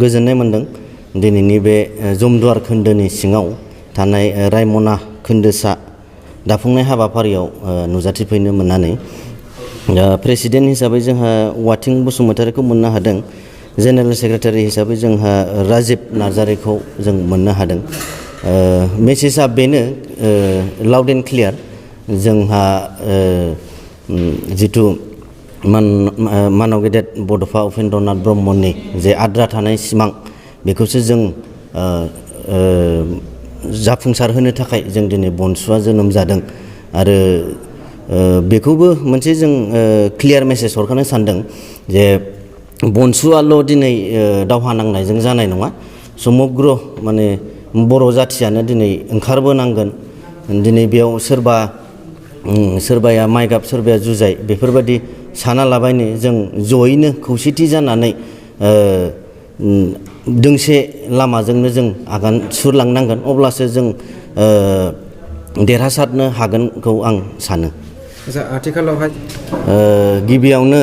गोजोननाय मोनदों दिनैनि बे जमदुवार खोन्दोनि सिङाव थानाय रायमना खोन्दोसा दाफुंनाय हाबाफारियाव नुजाथिफैनो मोननानै प्रेसिडेन्ट हिसाबै जोंहा वाथिं बसुमतारीखौ मोननो हादों। जेनेरेल सेक्रेटारि हिसाबै जोंहा राजिब नार्जारिखौ जों मोननो हादों। मेसेजआ बेनो लाउड एन्ड क्लियार जोंहा जिथु मानाव गेदेर बड'फा उपेन्द्रनाथ ब्रह्मनि जे आद्रा थानाय सिमां बेखौसो जों जाफुंसार होनो थाखाय जों दिनै बनसुआ जोनोम जादों आरो बेखौबो मोनसे जों क्लियार मेसेज हरखानो सानदों जे बनसुआल' दिनै दावहा नांनायजों जानाय नङा, समग्र माने बर' जाथियानो दिनै ओंखारबोनांगोन। दिनै बेयाव सोरबाया माइगाब सोरबाया जुजाइ बेफोरबायदि सानालाबायनो जों जयैनो खौसेथि जानानै दोंसे लामाजोंनो जों आगान सुरलांनांगोन, अब्लासो जों देरहासारनो हागोनखौ आं सानो। आथिखालावहाय गिबियावनो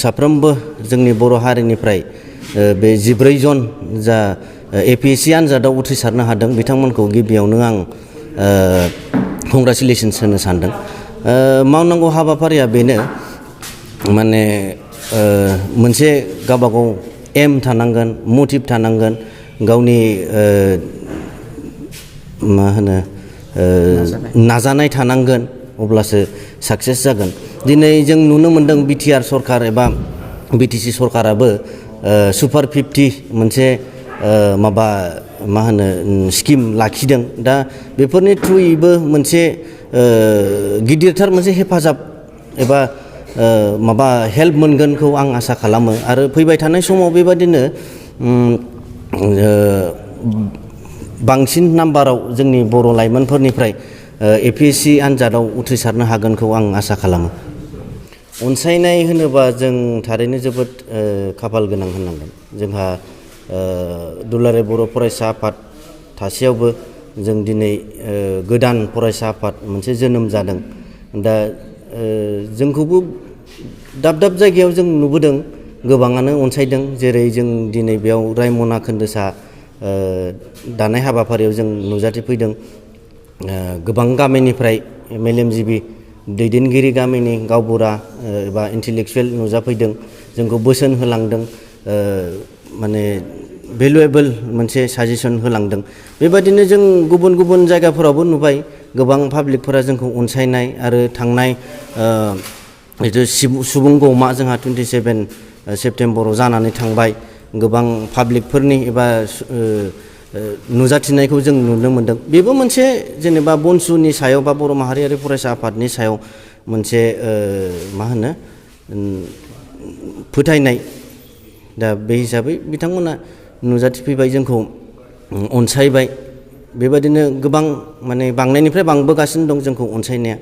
साफ्रोमबो जोंनि बर' हारिनिफ्राय बे 14 जन जा APSC आनजादाव उथ्रिसारनो हादों बिथांमोनखौ गिबियावनो आं कंग्रेचुलेसन्स होनो सानदों। मावनांगौ हाबाफारिया बेनो माने मोनसे गावबागाव एम थानांगोन, मटिभ थानांगोन, गावनि मा होनो नाजानाय थानांगोन, अब्लासो साक्सेस जागोन। दिनै जों नुनो मोनदों BTR सरकार एबा BTC सरकाराबो सुपार 50 मोनसे माबा मा होनो स्किम लाखिदों। दा बेफोरनि थ्रुयैबो मोनसे गिदिरथार मोनसे हेफाजाब एबा माबा हेल्प मोनगोनखौ आं आसा खालामो आरो फैबाय थानाय समाव बेबादिनो बांसिन नाम्बाराव जोंनि बर' लाइमोनफोरनिफ्राय APSC आनजादाव उथ्रिसारनो हागोनखौ आं आसा खालामो। अनसायनाय होनोबा जों थारैनो जोबोद खाफाल गोनां होननांगोन। जोंहा दुलाराय बर' फरायसा आफाद थासेयावबो जों दिनै गोदान फरायसा आफाद मोनसे जोनोम जादों। दा जोंखौबो दाब दाब जायगायाव जों नुबोदों, गोबाङानो अनसायदों। जेरै जों दिनै बेयाव रायमना खोन्दोसा दानाय हाबाफारियाव जों नुजाथिफैदों। गोबां गामिनिफ्राय मेलेमजिबि दैदेनगिरि गामिनि गावबुरा एबा इन्टेलेक्सुवेल नुजाफैदों, जोंखौ बोसोन होलांदों, माने भेलुएबोल मोनसे साजेसन होलांदों। बेबायदिनो जों गुबुन गुबुन जायगाफोरावबो नुबाय गोबां पाब्लिकफोरा जोंखौ अनसायनाय आरो थांनाय जिथु सुबुं गौमा जोंहा 27 सेप्तेम्बराव जानानै थांबाय, गोबां पाब्लिकफोरनि एबा नुजाथिनायखौ जों नुनो मोनदों। बेबो मोनसे जेनेबा बनसुनि सायाव बा बर' माहारियारि फरायसा आफादनि सायाव मोनसे मा होनो फोथायनाय। दा बे हिसाबै बिथांमोना नुजाथिफैबाय, जोंखौ अनसायबाय। बेबायदिनो गोबां माने बांनायनिफ्राय बांबोगासिनो दं जोंखौ अनसायनाया।